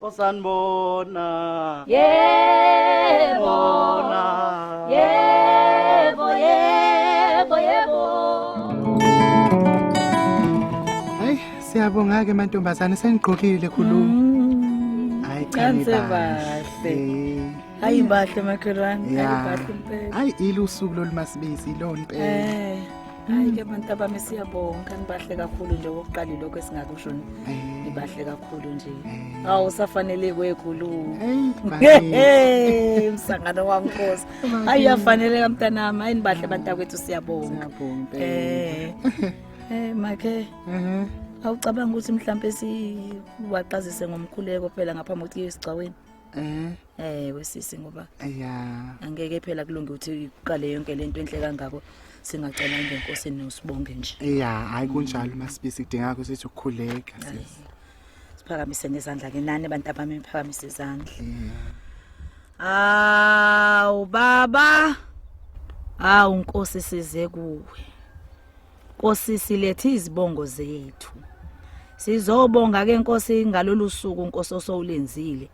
Osanibona. Yebo. Bona. Yebo, yebo, yebo. Hayi, siyabonga ke mantombazane senigqokile khuluma. Hayi cha Kanse nibahle. bahle. Hayi bahle makhelwane, hayi Ya. bahle impela. Hayi ilusuku lolumasibisi ilona impela. Eh. Hayi ke bantu abami siyabonga nibahle kakhulu nje okokuqala lokho esingakusho nibahle kakhulu nje. Awu usafanele kwekhulu. Hey, bakithi. Hey, umsangano wami Nkosi. Hayi uyafaneleka mntanami, hayi nibahle bantakwethu siyabonga. Siyabonga impela. Eh. Eh makhe Ehhe. awucabanga ukuthi mhlambe siwaqazise ngomkhuleko phela ngaphambi kokuthi kuye esigcawini. Eh, Eh wesisi ngoba ya. angeke phela kulunge ukuthi iqale yonke lento enhle kangako singacela ngenkosini nosibonge nje. Ya, hayi kunjalo masibisi kudingeka ukuthi sithi ukukhuleka sisi. Siphakamise nezandla ke nani abantu abami niphakamise izandla. Awu baba. Awu Nkosi size kuwe. Nkosi silethe izibongo zethu. Sizobonga ke Nkosi ngalolu suku Nkosi osowulenzile.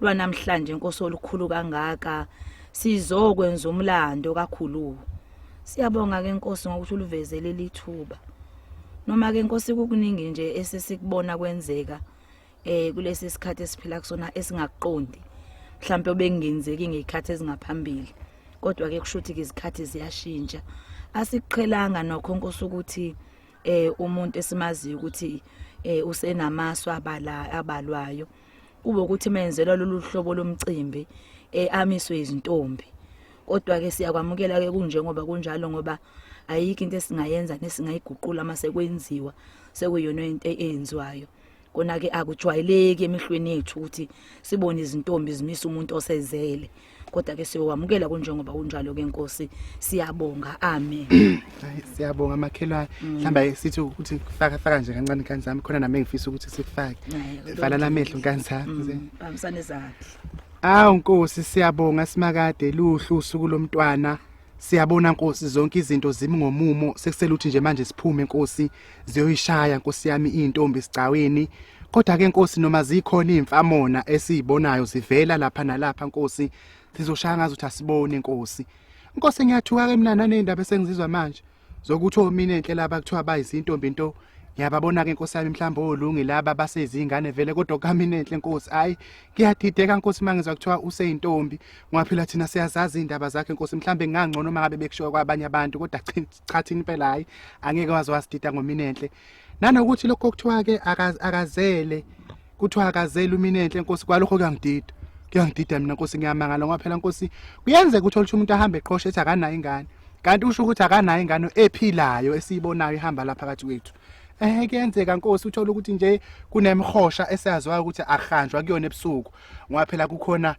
Lwanamhlanje Nkosi olukhulu kangaka sizokwenza umlando kakhulu. Siyabonga ke Nkosi ngokuthi ulivezele lithuba. Noma ke Nkosi kukuningi nje esesikubona kwenzeka kulesi sikhathi esiphila kusona esingakuqondi. Mhlawumbe obengenzeki ngezikhathi ezingaphambili. Kodwa ke kusho ukuthi ke izikhathi ziyashintsha. Asiqhelanga nokho Nkosi ukuthi umuntu esimaziyo ukuthi usenamasu abala abalwayo. Kube ukuthi menzelwa lolu hlobo lomcimbi amiswe izintombi. Kodwa ke siyakwamukela ke kunjengoba kunjalo ngoba ayikho into esingayenza nesingayiguqula mase kwenziwa sekuyona into eyenziwayo. Kona ke akujwayeleki emihlweni yethu ukuthi sibone izintombi zimisa umuntu osezele. Kodwa ke siyokwamukela kunjengoba kunjalo ke Nkosi siyabonga amen. Hayi siyabonga makhelwane. Mhlamba sithi ukuthi faka faka nje kancane nkani zami khona nami engifisa ukuthi sikufake. Vala namehlo nkani zami. Phakamisana izandla. Awu Nkosi siyabonga simakade luhlu usuku lomntwana. Siyabona Nkosi zonke izinto zimi ngomumo sekusele ukuthi nje manje siphume Nkosi ziyoyishaya Nkosi yami intombi sigcaweni. Kodwa ke Nkosi noma zikhona izimfamona esizibonayo zivela lapha nalapha Nkosi sizoshaya ngazi ukuthi asibone Nkosi. Nkosi ngiyathuka ke mina nanendaba esengizizwa manje zokuthi omina enhle laba kuthiwa bayizintombi into ngiyababona ke Nkosi yami mhlawumbe olungi laba basezingane vele kodwa kamina enhle Nkosi hayi ngiyadideka Nkosi mangizwa kuthiwa useyintombi ngoba phela thina siyazazi indaba zakhe Nkosi mhlawumbe ngangcono mangabe bekushiwa kwabanye abantu kodwa cha thina impela hayi angeke waze wasidida ngomina enhle nanokuthi lokho kuthiwa ke akazele kuthiwa akazele umina enhle Nkosi kwalokho kuyangidida kuyangidida mina Nkosi ngiyamangala ngoba phela Nkosi kuyenzeka ukuthi oluthi umuntu ahambe eqhoshe ethi akanayo ingane kanti usho ukuthi akanayo ingane ephilayo esiyibonayo ihamba lapha phakathi kwethu. Kuyenzeka Nkosi uthola ukuthi nje kunemhosha esayaziwayo ukuthi akuhanjwa kuyona ebusuku ngoba phela kukhona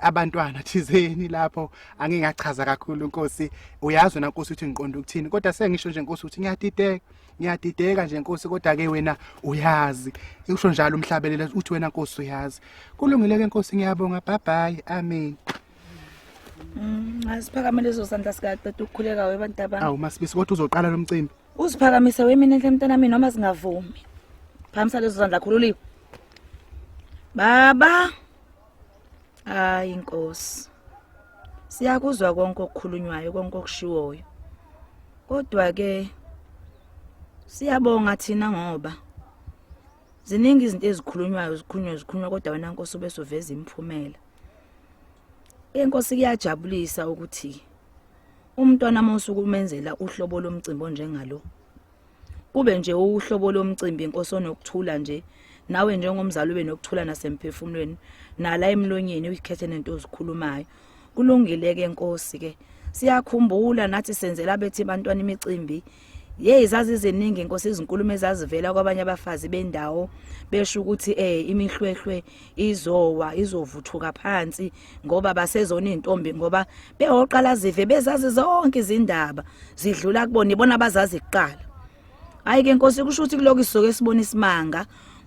abantwana thizeni lapho angingachaza kakhulu Nkosi uyazi wena Nkosi ukuthi ngiqonda ukuthini kodwa sengisho nje Nkosi ukuthi ngiyadideka ngiyadideka nje Nkosi kodwa ke wena uyazi usho njalo umhlabelelo uthi wena Nkosi uyazi kulungile ke Nkosi ngiyabonga bye bye amen. Asiphakame lezo zandla sikaqeda ukukhuleka we bantu abami. Awu masibisi kodwa uzoqala lo mcimbi. Uziphakamise we mina enhle mntanami noma singavumi. Phakamisa lezo zandla khululiwe. Baba. Hayi Nkosi. Siyakuzwa konke okukhulunywayo konke okushiwoyo. Kodwa ke siyabonga thina ngoba ziningi izinto ezikhulunywayo zikhulunywa zikhulunywa kodwa wena Nkosi ube soveza imiphumela. Inkosi kuyajabulisa ukuthi umntwana mawusuke umenzela uhlobo lomcimbi onjengalo kube nje uhlobo lomcimbi inkosi onokuthula nje nawe njengomzali ube nokuthula nasemphefumulweni nala emlonyeni uyikhethe nento ozikhulumayo kulungile ke Nkosi ke siyakhumbula nathi senzela bethi bantwana imicimbi Hey zaziziningi inkosi izinkulumo ezazivela kwabanye abafazi bendawo besho ukuthi imihlwehlwe izowa izovuthuka phansi ngoba basezona izintombi ngoba behoqala zive bezazi zonke izindaba zidlula kubona ibona abazazi kuqala. Hayi ke inkosi kusho ukuthi kuloko isoke sibona isimanga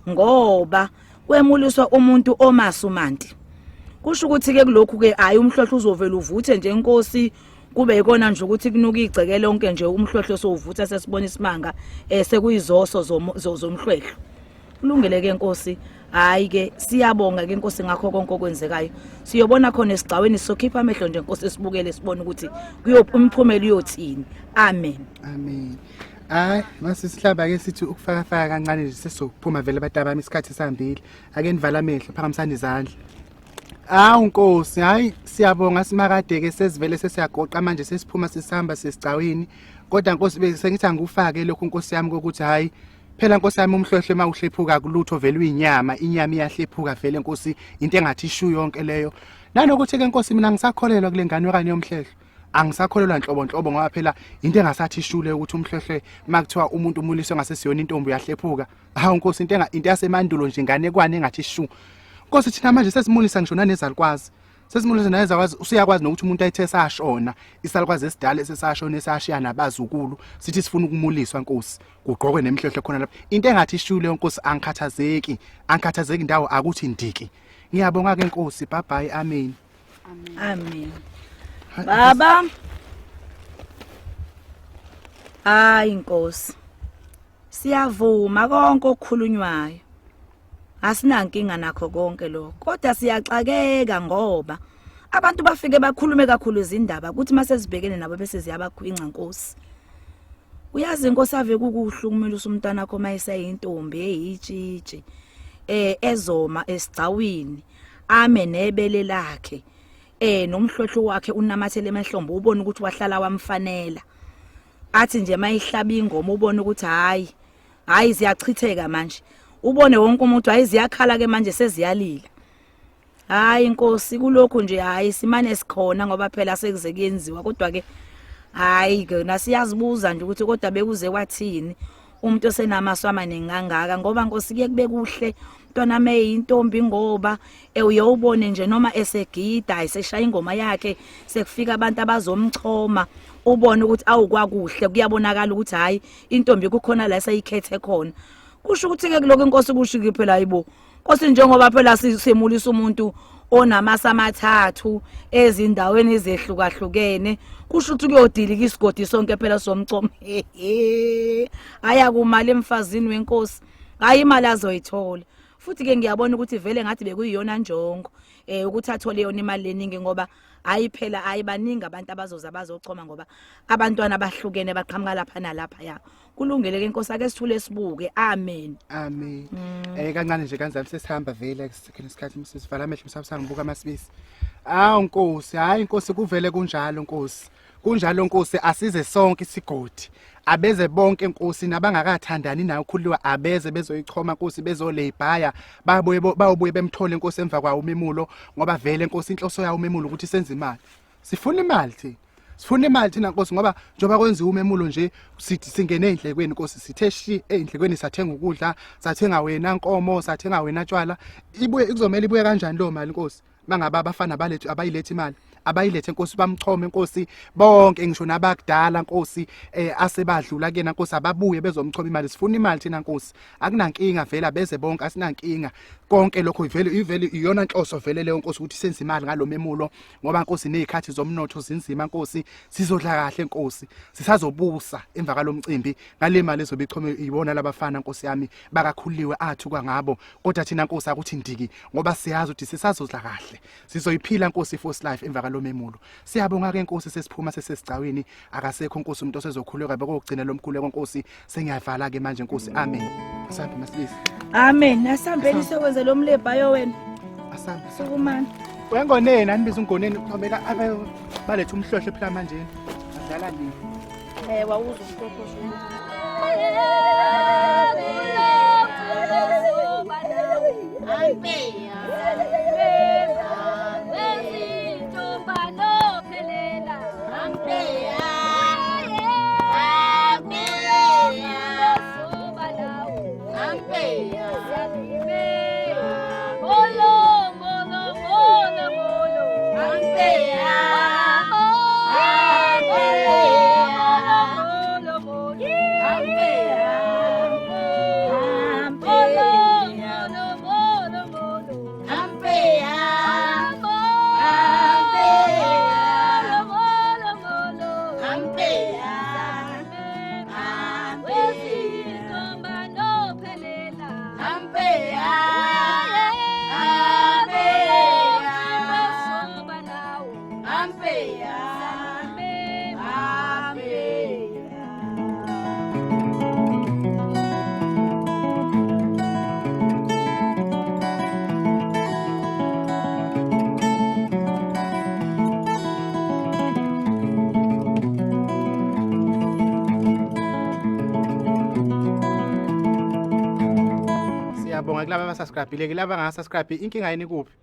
ngoba kwemuliswa umuntu omasumanti. Kusho ukuthi ke kulokhu ke hayi umhlohlo uzovela uvuthe nje inkosi kube ikona nje ukuthi kunuka igceke lonke nje umhlohlo sowuvutha sesibona isimanga sekuyizoso zomhlwehlo. Kulungile ke Nkosi Hayi ke siyabonga ke Nkosi ngakho konke okwenzekayo. Siyobona khona esigcaweni, sokhipha amehlo nje Nkosi, sibukele sibone ukuthi umphumela uyothini. Amen. Amen. Hayi, masisihlaba ke sithi ukufaka faka kancane nje sesizophuma vele batabami, isikhathi sihambile. Ake nivala amehlo, phakamisani izandla. Awu Nkosi, hayi siyabonga simakade ke, sesivele sesiyagoqa manje, sesiphuma sisihamba sesigcawini. Kodwa Nkosi bese ngithi angufake lokhu Nkosi yami kokuthi hayi phela Nkosi yami umhlohle mawuhlephuka kulutho vele uyinyama, inyama iyahlephuka vele Nkosi, into engathi ishu yonke leyo. Nanokuthi ke Nkosi mina ngisakholelwa kule ngane okanye yomhlehlo. Angisakholelwa nhlobo nhlobo ngoba phela into engasathi ishule ukuthi umhlohle makuthiwa umuntu umuliswe ngasesiyona intombi uyahlephuka. Hawu Nkosi, into enga into yasemandulo nje inganekwane engathi shu. Nkosi thina manje sesimulisa ngisho nanezalukwazi. Sesimulisa nanezalukwazi, usuyakwazi nokuthi umuntu ayithe sashona, isalukwazi esidala esesashona esashiya nabazukulu, sithi sifuna ukumuliswa Nkosi, kugqokwe nemhlohlo khona lapha. Into engathi ishu leyo Nkosi, angikhathazeki, angikhathazeki ndawo, akuthi ndiki. Ngiyabonga ke Nkosi, bye bye, amen. Amen. Baba. Hayi Nkosi. Siyavuma konke okukhulunywayo. Asinankinga nakho konke lokho. Kodwa siyaxakeka ngoba abantu bafike bakhulume kakhulu izindaba kuthi mase sibhekene nabo bese ziyabakhwinca Nkosi. Uyazi Nkosi ave kukuhle ukumilisa umntwana wakho mayiseyintombi eyitshitshi. Ezoma esigcawini ame nebele lakhe. Nomhlohlo wakhe unamathele emahlombe, ubone ukuthi wahlala wamfanela. Athi nje mayihlaba ingoma ubone ukuthi hayi hayi ziyachitheka manje, ubone wonke umuntu hayi ziyakhala ke manje seziyalila. Hayi Nkosi, kulokhu nje hayi simane sikhona ngoba phela sekuze kuyenziwa, kodwa ke hayi ke nasiyazibuza nje ukuthi kodwa bekuze kwathini umuntu osenamasu amaningi kangaka, ngoba Nkosi kuye kube kuhle umntwana meyintombi ngoba uyowubone nje noma esegida eseshaya ingoma yakhe sekufika abantu abazomchoma, ubone ukuthi awukwakuhle, kuyabonakala ukuthi hayi intombi kukhona la eseyikhethe khona. Kusho ukuthi ke kuloko inkosi kusho ke phela hayibo Nkosi, njengoba phela simulisa umuntu onamasa amathathu ezindaweni ezehlukahlukene, kusho ukuthi kuyodilika isigodi sonke phela somcomo. Aya kumali emfazini wenkosi, hayi imali azoyithola. Futhi ke ngiyabona ukuthi vele ngathi bekuyiyona njongo ukuthi athole yona imali eningi, ngoba hayi phela hayi baningi abantu abazoza bazochoma ngoba abantwana bahlukene baqhamuka lapha nalapha ya. Kulungile ke Nkosi, ake sithule sibuke. Amen. Amen. Kancane nje kanzami sesihamba vele kusekhona isikhathi sesivala amehlo msabusanga ngibuka amasibisi. Awu Nkosi, hayi Nkosi kuvele kunjalo Nkosi. Kunjalo Nkosi, asize sonke isigodi. Abeze bonke Nkosi nabangakathandani nayo khululiwa abeze bezoyichoma Nkosi, bezoleyibhaya babuye bayobuye bemthole Nkosi emva kwawo umemulo, ngoba vele Nkosi inhloso yawo umemulo ukuthi senze imali. Sifuna imali thina. Sifuna imali thina Nkosi, ngoba njengoba kwenziwa umemulo nje sithi singene ezindlekweni Nkosi, sithe shi ezindlekweni, sathenga ukudla, sathenga wena nkomo, sathenga wena tshwala. Ibuye kuzomela ibuye kanjani lo mali Nkosi? Mangaba abafana balethu abayilethe imali, abayilethe Nkosi, bamchome Nkosi bonke ngisho nabakudala Nkosi asebadlula kuyena Nkosi, ababuye bezomchoma imali. Sifuna imali thina Nkosi, akunankinga vele abeze bonke, asinankinga konke lokho, vele ivele iyona nhloso vele leyo Nkosi ukuthi senze imali ngalomemulo, ngoba Nkosi nezikhathi zomnotho zinzima Nkosi, sizodla kahle Nkosi, sisazobusa emva kwalomcimbi ngale mali ezobe ichome ibona labafana Nkosi yami bakakhuliwe athuka ngabo, kodwa thina Nkosi akuthi ndiki ngoba siyazi ukuthi sisazodla kahle, sizoyiphila Nkosi force life emva kwalomemulo. Siyabonga ke Nkosi, sesiphuma sesesigcawini, akasekho Nkosi umuntu osezokhuleka bekogcina lomkhuleko Nkosi, sengiyavala ke manje Nkosi. Amen. Asambe masibisi. Amen. Asambeni sokwenza lo mlebhayo wena. Asambe. Sukumani. Wengoneni anibiza ungoneni kuthomela balethe umhlohlo phela manje. Adlala nini? Wawuza umhlohlo. Siyabonga kulaba abasubscribe-ile ke laba abangasubscribe inkinga yini kuphi?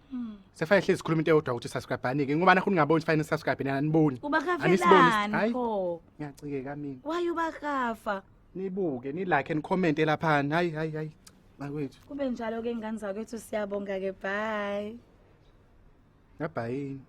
Sefanele hlezi sikhuluma into eyodwa ukuthi subscribe-ani ke ngoba nakho ningaboni fanele subscribe nina aniboni. Anisiboni. Ubakafelani Hayi. pho? Ngiyacikeka mina. Why ubakafa? Nibuke ni like and comment laphana. Hayi hayi hayi. Bakwethu. Kube njalo ke ngane zakwethu, siyabonga ke, bye. Ngabhayini.